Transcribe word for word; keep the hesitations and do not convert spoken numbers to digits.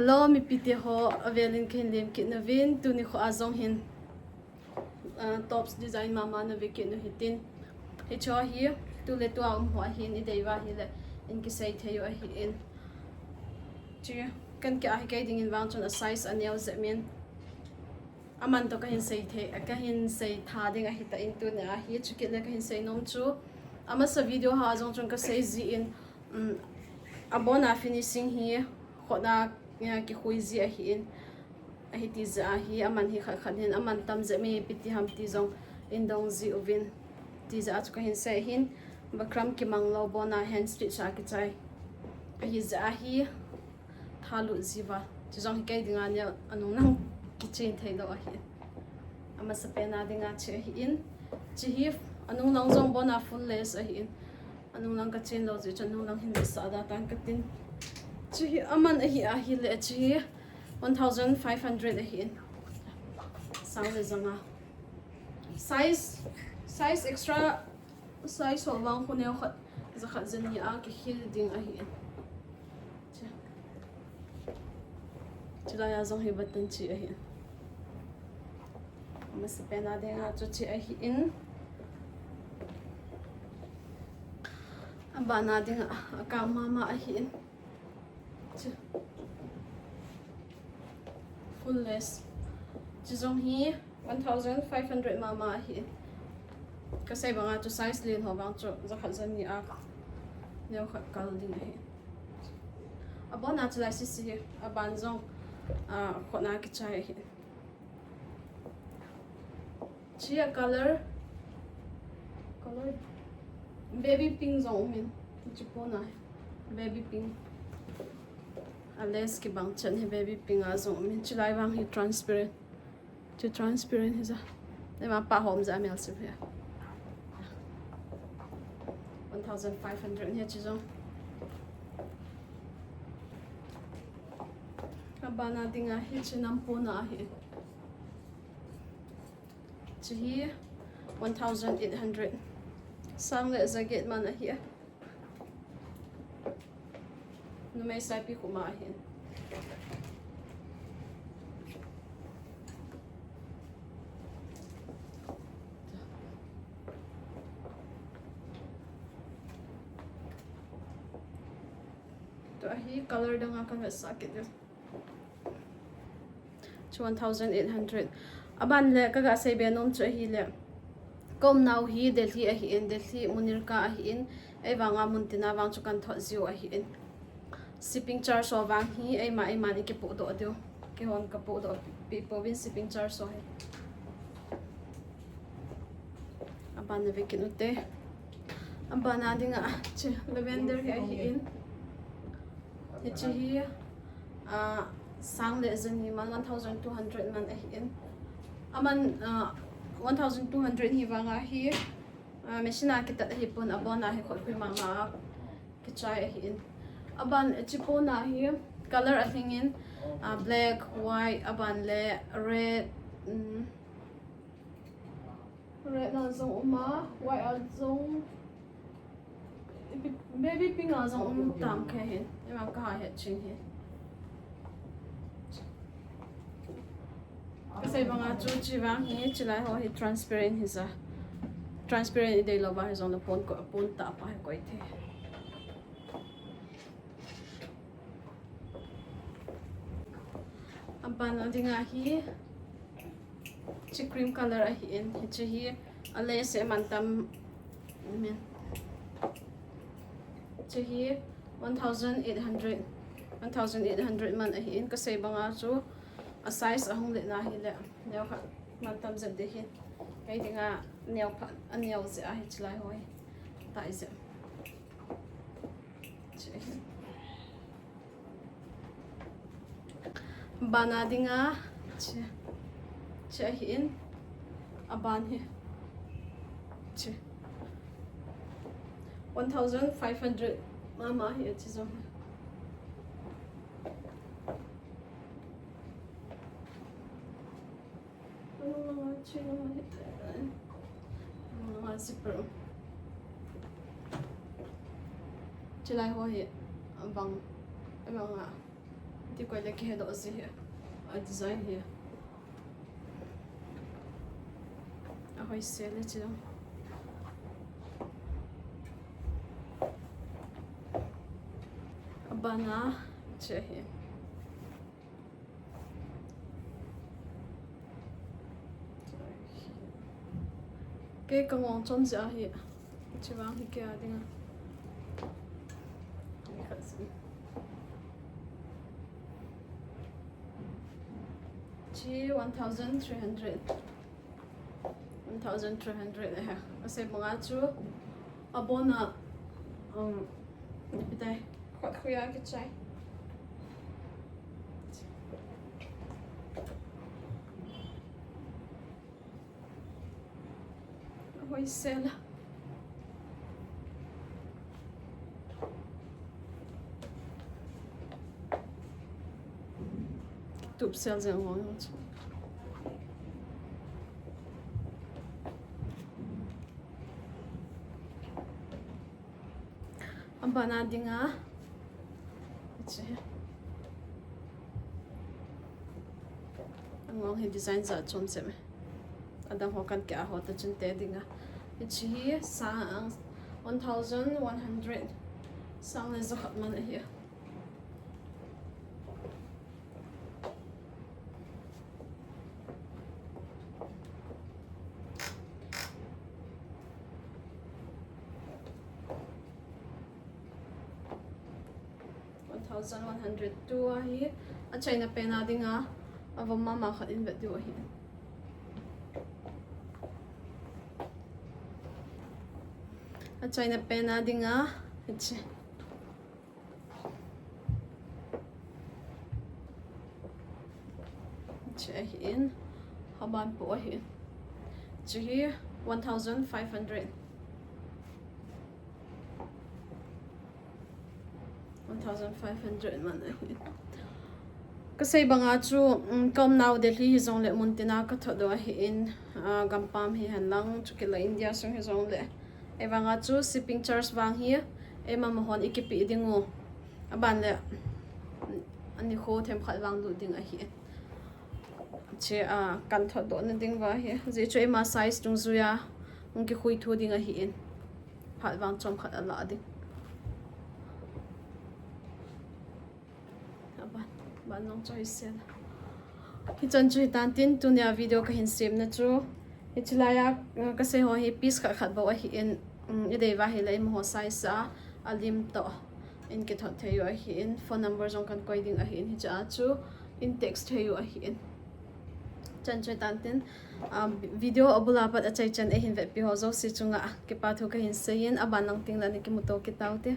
Hello, mipite ho, avelin kahin lemkit nauvin, tuni kho a jong hin, ah, tops design mama nave kit nu hitin. Hicho hi, tule tua um ho ahin, idei uva ahile, in kisei thei u ahin. Chi, kan ke ahi kei dingin vang chun a size aneo jep min. Aman toh kahin sei thei, kahin sei tha ding ahitan tuni ahi, chukit le kahin sei nom chu. Amasa video a jong chun kasei jin, um, abona finishing hi, khotna, ya, kikhui ji ahin, ahi ti jeh ahi, aman hi khat khat hin, aman tam jep mi ipi ti ham ti jong in dong ji uvin, ti jeh a chu kahin sei hin, bakram kimang lou, bona hand stitch a kichai. Ahi jeh ahi, tha lut ji uva. Chu jong hi kei dinga neo, anung nang kichen thei lou ahi. Amasa pen a dinga chi ahin. Chi hi, anung nang jong bona full lace ahin. Anung nang kachen lou ji chu anung nang hin sa da tan katin. Chi hi, aman ahi ahile, chi hi, one thousand five hundred ahin. Sang le janga. Size, size extra, size ho vang khu neo khat, ja khat ja ni a kikhel ding ahin. Chi. Chulai a jong hi button chi ahin. Amasa pen a dinga chu chi ahin. Abana dinga, akang mama ahin. Chi. Full lace. Chi jong hi one thousand five hundred mama ahin. Kasei banga chu size len ho vang chu ja khat ja ni a neo khat kal ding ahi. Abona chu lai sisi hi, aban jong, ah, khotna kichai ahi. Chi a color, color baby pink jong umin, chi pona baby pink. A lace kibang chan hi baby pink a jong umin, chulai vang hi transparent. Chu transparent hi ja. Ema pa hom ja mel sim hi. One thousand five hundred hi chi jong. Abana dinga hi chi nam pona ahi. Chi hi one thousand eight hundred. Sang le ja get man ahi. Numei saipi khu ma ahin. Tua hi color dang a kan vetsah kit diu. Chu one thousand eight hundred. Aban le kaga sei be nom chu ahile, ka umnau hi Delhi ahin, Delhi Munirka ahin, eivanga mun tina vang chu kan thot jiu ahin. Shipping charge ho vang hi eima eiman ikipoh doh diu. Keihon kapoh doh pi, pi pouvin shipping charge ho hi. Aban na ve kit ute. Abana dinga, chi, lavender hi ahin. Hichi hi, ah, sang le jani man, one thousand two hundred man ahin. Aman, ah, one thousand two hundred hi vanga hi, ah, machine a kitat ahi pon, abona hi khotkhui mama a kichai ahin. Aban, chi pona hi color alhingin, ah, black, white, aban le red, um, red na jong uma, white a jong, baby pink a jong um tam khe hin. Ima kaha het chin hi. Kasei banga chu chi vang hi, chilai ho hi transparent hi ja. Transparent idei lou va hi jong le pon ko, pon tah pa hi koi thei. Abana dinga hi, chi cream color ahin, hichi hi, a lace man tam, min. Chi hi, one thousand eight hundred, one thousand eight hundred man ahin, kasei banga chu, a size ahung le na hile, neo khat man tam jep de hin, kei dinga neo khat, aneo jeh ahi chilai ho hi, tai jep. Abana dinga, chi, chi ahin, aban hi, chi. One thousand five hundred mama hi, chi jong hi. Anung langa chi langa hi. Anung langa zipper. Chilai ho hi, abang, abang a. Ti koi le kihe doh ji hi. A design hi. Ahoi sel e chu. Abana chu hi. Kei ka ngong chom jeh ahi. Chi vang hi kei a dinga. Chi one thousand three hundred. One thousand three hundred eh. Ka sei banga chu abona, um, ipi tai, khat khuia kichai. Ahoi sel a. Tup sel jeng ho chu. Abana dinga. Hiche. Angong hi design jat chom jep e. Adang ho kan keh a ho ta chun te dinga. Hiche hi sang one thousand one hundred. Sang le jakhat man ahi. One thousand one hundred two ahi. Achaina pen a dinga avom mama khat in vet diu ahi. Achaina pen a dinga, hiche. Hiche ahin, haban po ahin. Hiche hi one thousand five hundred. One thousand five hundred man ahi. Ka sei banga chu, um, ka umnau Delhi hijongle mun tina ka thot doh ahin, ah, gampam hihen lang, chukit le India sung hijongle. Ahivanga chu shipping charge vang hi, eima mahon i kipe ding u. Aban le, ani kho themkhat vang lut ding ahi. Che, ah, kan thot doh na ding va hi. Jeh chu eima size dungjuia, hung kikhui thu ding ahin. Phat vang chomkhat ala ding. Aban, ban long choi sel. Hichan chu hitan tin tunia video kahin semna chu. Hiche laiya, uh, ka sei ho hi piece khat khat bou ahin, um, i dei uva ahile eimaho size a, alim toh in kithot thei u ahin, phone number jong kan koi ding ahin, hiche a chu in text thei u ahin. Chan chu hitan tin, um, video abul a pat achaichan eihin vetpi ho jouse chunga kipa thu kahin seiyin, aban lang tengle ana kimuto kit taute.